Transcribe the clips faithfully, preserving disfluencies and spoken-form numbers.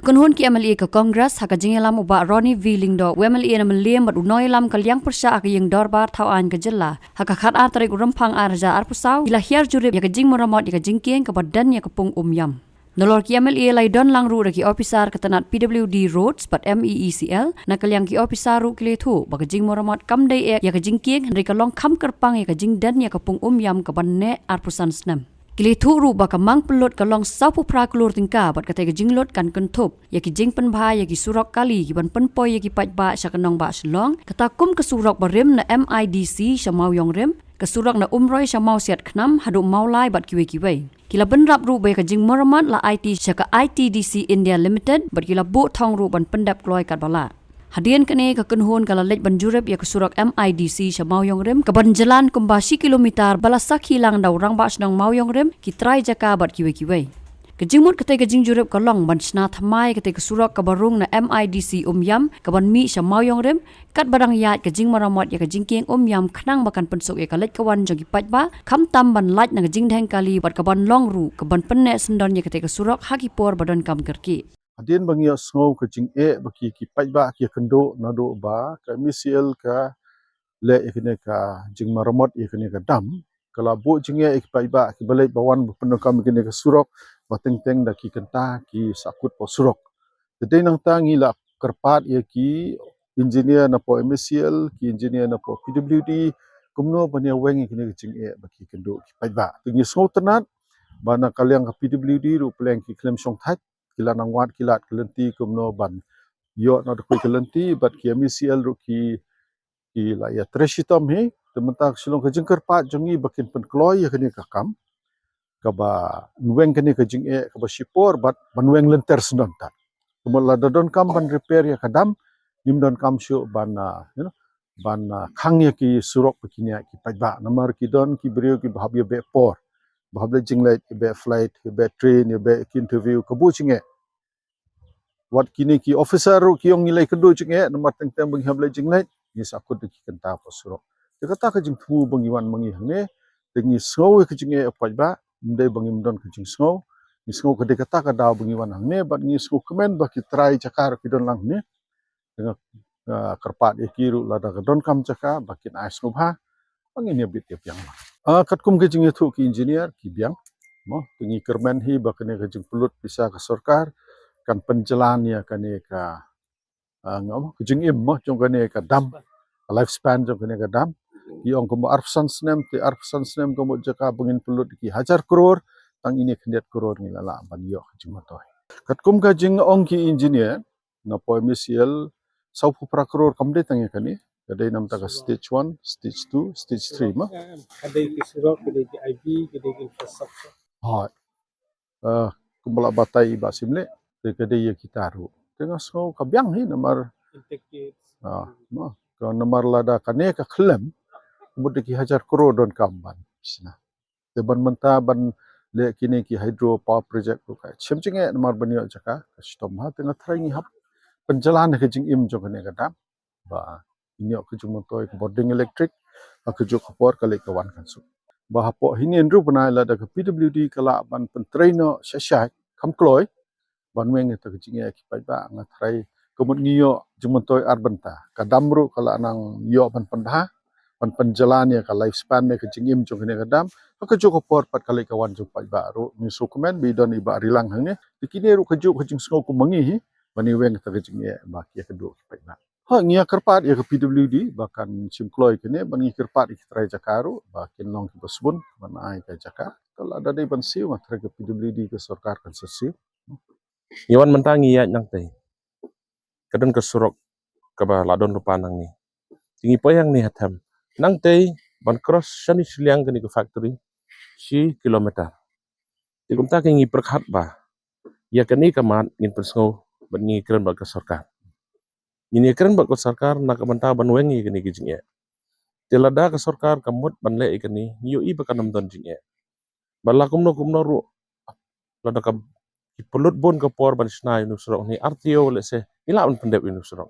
Kynhun ki M L A ka Congress ha ka jingïalam u Bah Ronnie V Lyngdoh, u M L A na Mylliem bad u nongïalam ka liang pyrshah ha ka ïing dorbar thaw aiñ ka jylla, ha ka khatar tarik u Rymphang ar hajar arphew saw, ki la hiar jurip ïa ka jingmaramot ïa ka jingkieng kaba don ïa ka pung Umïam. Nalor ki M L A la ïadon lang ruh da ki ophisar ka tnat P W D Roads bad M E E C L, na ka liang ki ophisar ruh ki la ïathuh ba ka jingmaramot kam dei eh ïa ka jingkieng, hynrei ka long kham kyrpang ïa ka jingdon ïa ka pung Umïam kaban neh arphew san snem. Ki la ïathuh ruh ba ka mang pynlut ka long sawphew phra klur tyngka bad katei ka jinglut kan kynthup ïa ki jingpynbha ïa ki surok kali kiban pynpoi ïa ki paidbah sha ka nongbah Shillong, kata kum ka surok barim na M I D C sha Mawïong Rim, ka surok na Umroi sha Mawsiat Khnam haduh Mawlai bad kiwei kiwei. Ki la bynrap ruh ba ïa ka jingmaramot la aiti sha ka I T D C India Limited bad ki la buh thong ruh ban pyndep kloi katba lah. Hadien kane ka kynhun ka la leit ban jurip ïa ka surok M I D C sha Mawïong Rim kaban jlan kumba shi kilometer ba la sakhi lang da u Rangbah Shnong Mawïong Rim, ki trai jaka bad kiwei kiwei. Ka jingmut katei ka jingjurip ka long ban shna thymmai katei ka surok kaba rung na M I D C Umïam kaban mih sha Mawïong Rim, katba dang ïaid ka jingmaramot ïa ka jingkieng Umïam khnang ba kan pynsuk ïa ka leit ka wan jong ki paidbah, khamtam ban lait na ka jingdheng kali bad kaban long ruh kaban pynneh syndon ïa katei ka surok ha ki por ba donkam kyrkieh. Hadien ba ngi ïohsngew ka jingeh ba ki, ki paidbah ki ïakynduh naduh ba ka M E C L ka leh ïa kane ka jingmaramot ïa kane ka dam, ka la buh jingeh ïa ki paidbah kiba leit ba wan ba pyndonkam ïa kane ka surok, ba teng teng da ki kynta ki sahkut hapoh surok. Te dei nangta ngi la kyrpad ïa ki engineer napoh M E C L, ki engineer napoh P W D, kumno ban ïa weng ïa kane ka jingeh ba ki ïakynduh ki paidbah. Te ngi sngewtynnat ba na ka liang ka P W D ruh pyrshang ki khlem shongthait, ki la nang wad ki lad ka lynti kumno ban ïoh na da kawei ka lynti, bad ki M E C L ruh ki, ki la ïatrei shitom hi. Te mynta ka shu long ka jingkyrpad jong ngi ba kin pynkloi ïa kane ka kam, kaba nang weng kane ka jingeh kaba shipor bad ban weng lynter syndon tad. Kumba lada donkam ban repair ïa ka dam, ngim donkam shuh ban, ah, you know, ban, ah, khang ïa ki surok ba kin ïaid ki paidbah. Namar ki don ki briew kiba hap ïa beh por, ba hap leit jingleit, ïa beh flight, ïa beh train, ïa beh ki interview, ka buh jingeh. Wat kine ki officer ruh ki ong ngi la ïakynduh jingeh, namar teng teng ba ngi hap leit jingleit, ngi sahkut da ki kynta hapoh surok. Te kata ka jingthmu ba ngi wan ma ngi hangne, te ngi sngew ïa ka jingeh ïa u paidbah, ym dei ba ngim don ka jingsngew. Ngi sngew ka dei kata ka daw ba ngi wan hangne, bad ngi sngewkmen ba ki trai jaka ruh ki don lang hangne. Te nga, ah, kyrpad ïa ki ruh lada ka donkam jaka ba kin ai sngewbha ba ngin ïa bit ïa biang. Ah, katkum ka jingïathuh ki engineer ki biang, mo, te ngi kyrmen hi ba kane ka jingpynlut pisa ka sorkar kan pynjlan ïa kane ka, ah, nga mo, ka jingim mo jong kane ka dam, ka lifespan jong kane ka dam. Ki ong kumba arphew san snem, te arphew san snem ka mut jaka ba ngin pynlut ki hajar klur, tang ine khyndiat klur ngi la lah ban ïoh ka jingmyntoi. Katkum ka jingong ki engineer napoh M E C L, sawphew phra klur kam dei tang ïa kane, ka dei namar ka stage one, stage two, stage three mo. Ka dei ki surok, ka dei ki I V, ka dei ki infrastructure. Hooid. Ah, kumba la batai i Bah Syiemlieh, te ka dei ïa kita ruh. Te nga sngew ka biang hi namar, ah, mo, ka namar lada kane ka khlem, ka mut da ki hajar klur donkam ban shna. Te ban mynta ban leh kine ki hydro power project ruh ka shem jingeh namar ban ïoh jaka ka shitom bha. Te nga tharai ngi hap pynjlan ka jingim jong kane ka dam ba ngin ïoh ka jingmyntoi ka bording electric, ha kajuh ka por ka leit ka wan kan suk. Ba hapoh hynnin ruh bnai lada ka P W D ka lah ban pyntrei noh shai shai kham kloi ban weng ïa kata ka jingeh ki paidbah, nga tharai ka mut ngi ïoh jingmyntoi ar bynta. Ka dam ruh ka lah nang ïoh ban pynbha, ban pynjlan ïa ka lifespan ne ka jingim jong kane ka dam. Ha kajuh ka por pat ka leit ka wan jong paidbah ruh, ngi sngewkmen ba i don i Bah Rilang hangne. Te kine ruh kajuh ka jingsngew kum ma ngi hi, ban ïa weng kata ka jingeh ba ki ïakynduh ki paidbah. Ha, ngi ïa kyrpad ïa ka P W D ba kan shim kloi kane, ban ngi kyrpad ïa ki trai jaka ruh ba kin long kiba sbun ban ai ka jaka. Te lada dei ban siew, nga tharai ka P W D ka sorkar kan sa siew. Ngi wan mynta ngi ïaid nangtei. Ka don ka surok kaba la don lypa nangne. Te ngi poi hangne ha them. Nangtei ban cross shane shiliang kane ka factory shi kilometer. Te kumta ka ngi pyrkhat ba ïa kane ka mat ngin pynsngew bad ngi kren bad ka sorkar. Ngin ïa kren bad ka sorkar na ka bynta ban weng ïa kane ka jingeh. Te lada ka sorkar ka mut ban leh ïa kane, ngi ïohi ba kan ym don jingeh. Ba la kumno kumno ruh, lada ka, ki pynlut bun ka por ban shna ïa une u surok, ne R T O lehse, ngi lah ban pyndep ïa une u surok.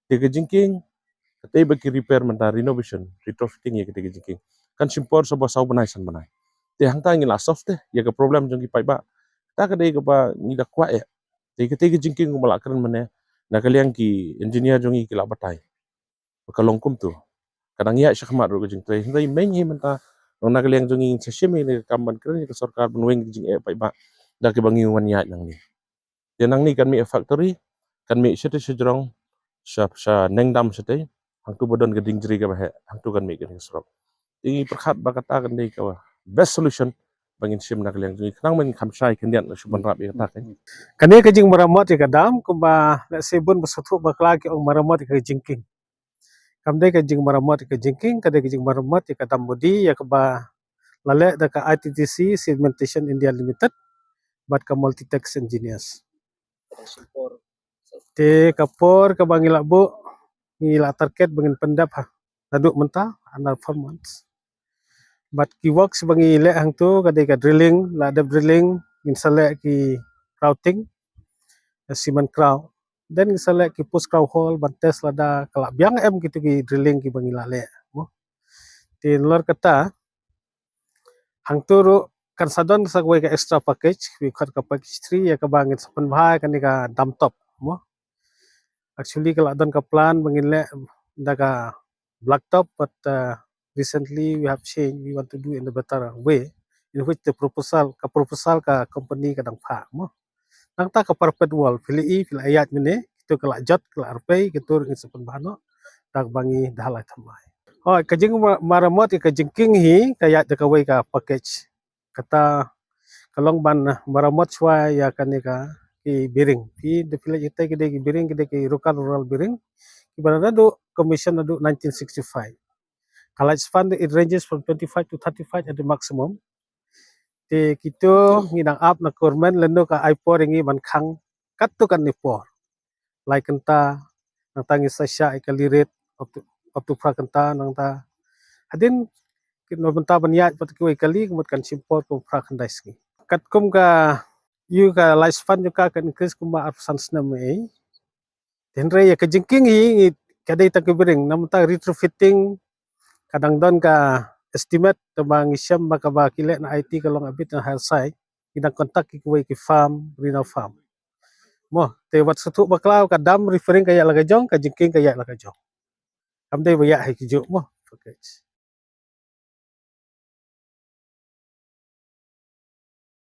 Te ka jingkieng, katei ba ki repair mynta, renovation, retrofitting ïa katei ka jingkieng, kan shim por sha ba saw bnai san bnai. Te hangta ngi la solve te ïa ka problem jong ki paidbah. Kata ka dei kaba ngi da kwah ïa. Te kata ka jingkieng kumba la kren mynne, na ka liang ki engineer jong ngi ki la batai ba ka long kumtu. Ka dang ïaid shakhmat ruh ka jingtrei. Hynrei mynhynnin mynta, na ka liang jong ngi ngin sa shim ïa ka kam ban kren ïa ka sorkar ban weng ka jingeh paidbah da kaba ngi wan ïaid nangne. Te nangne kan mih factory, kan mih shatei sha jrong, sha, sha neng dam shatei, hangtu ba don ka dieng jri kaba heh, hangtu kan mih kane ka surok. Te ngi pyrkhat ba kata kan dei ka best solution ba ngin shim na ka liang jong ngi, khnang ba ngin kham shai khyndiat na shu ban rap ïa kata ka. Kane ka jingmaramot ïa ka dam, kumba lehse bun ba sngewthuh bakla ki ong maramot ïa ka jingkieng. Kam dei ka jingmaramot ïa ka jingkieng, ka dei ka jingmaramot ïa ka dam body ïa kaba la leh da ka I T D C Cementation India Limited bad ka Multitex Engineers. Te ka por kaba ngi la buh, ngi la target ba ngin pyndep ha, naduh mynta, another four months. Bad ki works ba ngi leh hangtu ka dei ka drilling, la dep drilling, ngin sa leh ki grouting, cement grout. Then ngin sa leh ki post grout hole ban test lada ka la biang em kitu ki drilling kiba ngi la leh, mo. Te nalor kata, hangtu ruh kan sa don sa kawei ka extra package, ki khot ka package three, ïa kaba ngin sa pynbha ïa kane ka dam top, mo. Actually ka la don ka plan ba ngin leh da ka blacktop, but, uh, recently we have changed, we want to do in a better way, in which the proposal, ka proposal ka company ka dang phah, mo. Nangta ka parapet wall, phi la i, phi la ïaid mynne, kitu ka la jot, ka la rpei, kitu ruh ngin sa pynbha noh da kaba ngi da la thymmai. Hooid, ka jingmaramot ïa ka jingkieng hi ka ïaid da kawei ka package. Kata ka long ban, uh, maramot shuwa ïa kane ka ki bearing. Ki da phi la ïathuh ki dei ki bearing, ki dei ki Roca Rural bearing. Kiba naduh commission naduh nineteen sixty-five. Ka lifespan, it ranges from twenty-five to thirty-five at the maximum. Te kitu ngi dang ap na government lano ka ai por ïa ngi ban khang katto katne por. Lai kynta, nangta ngi sa shah ïa ka kali rit, up to, up to phra kynta, nangta. Hadien, kin wan mynta ban ïaid pat kiwei kali, ka mut kan shim por kum phra khyndai sngi. Katkum ka, ïa ka lifespan jong ka kan increase kumba arphew san snem ei. Hynrei ïa ka jingkieng hi, ngi, ka dei tang ka bearing, na mynta retrofitting, ka dang don ka estimate, te ba ngi shem ba kaba ki leh na I T ka long a bit on higher side, ki dang contact ki kiwei ki firm, Reynolds firm. Mo, te wat sngewthuh bakla, ka dam referring ka ïaid la ka jong, ka jingkieng ka ïaid la ka jong. Kam dei ba ïaid ha ki juh, mo. Okay.